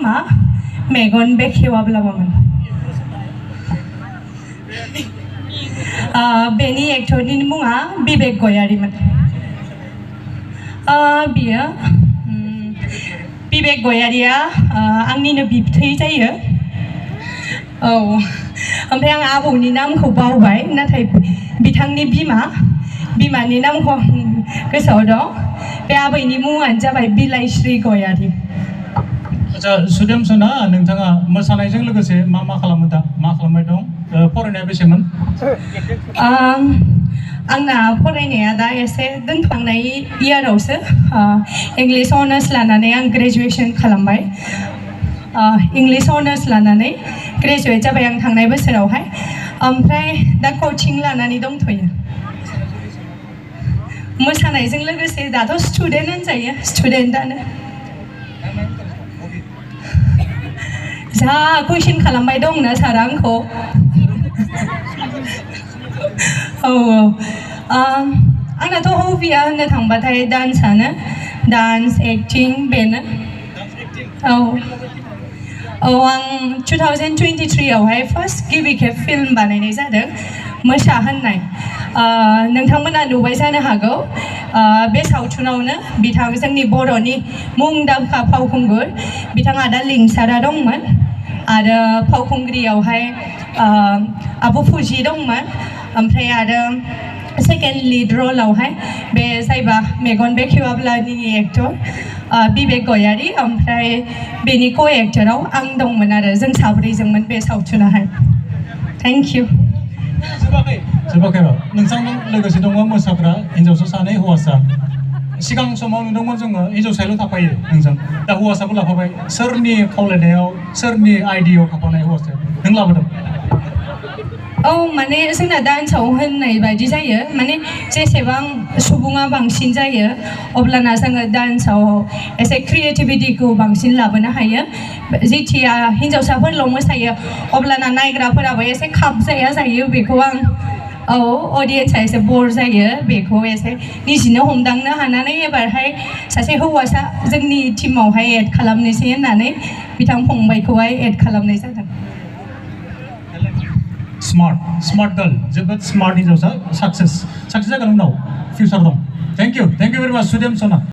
मा मेगन बेखेवाब्लाबोमोन बेनि एक्टरनि मुङा बिबेक गयारीमोन बियो बिबेक गयारीया आंनिनो बिबथै जायो औ ओमफ्राय आं आबौनि नामखौ बावबाय नाथाय बिथांनि बिमानि नामखौ गोसोआव दं बे आबैनि मुङानो जाबाय बिलाइस्रि गयारी आच्छा सुदेमसना नोंथाङा मोसानायजों लोगोसे मा खालामो दा मा खालामबाय दं फरायनाया बेसेमोन आंना फरायनाया दा एसे दोनथ'नाय इयारावसो इंलिश अनार्स लानानै आं ग्रेजुएशन खालामबाय इंलिश अनार्स लानानै ग्रेजुएट जाबाय आं थांनाय बोसोरावहाय ओमफ्राय दा कचिं लानानै दंथ'यो मोसानायजों लोगोसे दाथ' स्टुडेन्ट होनजायो स्टुडेन्टआनो जा कुइसन खालामबाय दंना सारा आंखौ औ आंनाथ' हबिया होननो थांबाथाय डान्सआनो डान्स एक्टिं बेनो औ आं 2023 आवहाय फार्स्ट गिबि खेब फिल्म बानायनाय जादों मोसा होननाय नोंथांमोना नुबाय जानो हागौ बे सावथुनावनो बिथां जोंनि बर'नि मुंदांखा फावखुंगुर बिथाङा दा लिंसारा दंमोन आरो फावखुंग्रियावहाय आब' फुजि दंमोन ओमफ्राय आरो सेकेन्ड लिड रलावहाय बे जायबा मेगन बेखेवाब्लानि एक्टर बिबेक गयारी ओमफ्राय बेनि को एक्टराव आं दंमोन आरो जों साब्रैजोंमोन बे सावथुनाहाय थेंक इउ जोबाखै र' नोंथांजों लोगोसे दङ मोसाग्रा हिन्जावसा सानै हौवासा सिगां समाव नुदोंमोन जोङो हिन्जावसायल' थाफायो नोंजों दा हौवासाबो लाफाबाय सोरनि खावलायनायाव सोरनि आइडियाव थाफानाय हौवासाया नों लाबोदों औ माने जोंना डान्सआव होननाय बायदि जायो माने जेसेबां सुबुङा बांसिन जायो अब्लाना जोङो डान्सआव एसे क्रिएटिभिटिखौ बांसिन लाबोनो हायो जेथिया हिन्जावसाफोरल' मोसायो अब्लाना नायग्राफोराबो एसे खाबजाया जायो बेखौ आं औ अडियेन्सआ एसे बर जायो बेखौ एसे निजिनो हमदांनो हानानै एबारहाय सासे हौवासा जोंनि टिमावहाय एड खालामनोसै होननानै बिथां फंबायखौहाय एड खालामनाय जादों स्मार्ट गार्ल जोबोद स्मार्ट हिन्जावसा साक्सेस जागोन उनाव फिउचार दं थेंक इउ भेरि माच सुदेमसना